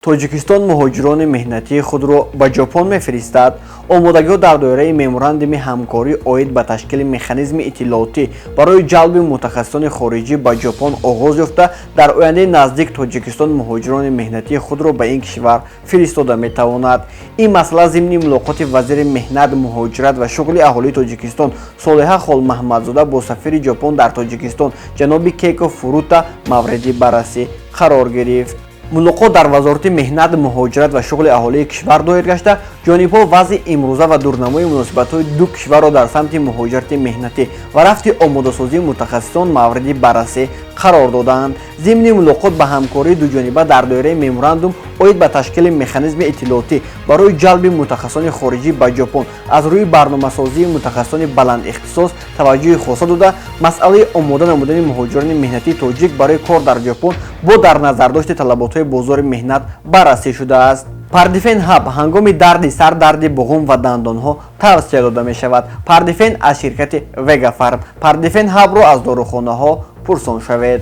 Тоҷикистон муҳоҷирони меҳнатии худро ба Ҷопон мефиристад. Омодагиҳо дар доираи меморандуми ҳамкорӣ оид ба ташкили механизми иттилоотӣ барои ҷалби мутахассисони хориҷӣ ба Ҷопон оғоз ёфта, дар ояндаи наздик Тоҷикистон муҳоҷирони меҳнатии худро ба ин кишвар фиристода метавонад. Ин масъала зимни мулоқоти вазири меҳнат, муҳоҷират ва шуғли аҳолии Тоҷикистон Солиҳа Холмаҳмадзода бо сафири Ҷопон дар Тоҷикистон ҷаноби Кейко Фурута мавриди баррасӣ қарор гирифт. Мулоқот дар Вазорати меҳнат, муҳоҷират ва шуғли аҳолии кишвар доир гашта, ҷонибҳо вазъи имрӯза ва дурнамои муносибатҳои ду кишварро дар самти муҳоҷирати меҳнатӣ ва рафти омодасозии мутахассисон мавриди баррасӣ қарор додаанд. Зимни мулоқот ба ҳамкории дуҷониба дар доираи меморандум оид ба ташкили механизми иттилоотӣ барои ҷалби мутахассисони хориҷӣ ба Ҷопон аз рӯи барномасозии мутахассисони баландихтисос таваҷҷӯҳи хоса дода, масъалаи омода намудани муҳоҷирони меҳнатии тоҷик барои кор дар Ҷопон бо дар назардошти талаботҳои бозори меҳнат баррасӣ шудааст. Пардифен Ҳаб ҳангоми дарди сар, дарди буғум ва дандонҳо тавсия дода мешавад. Пардифен аз ширкати Вегафарм. Пардифен Ҳабро аз дорухонаҳо пурсон шавед.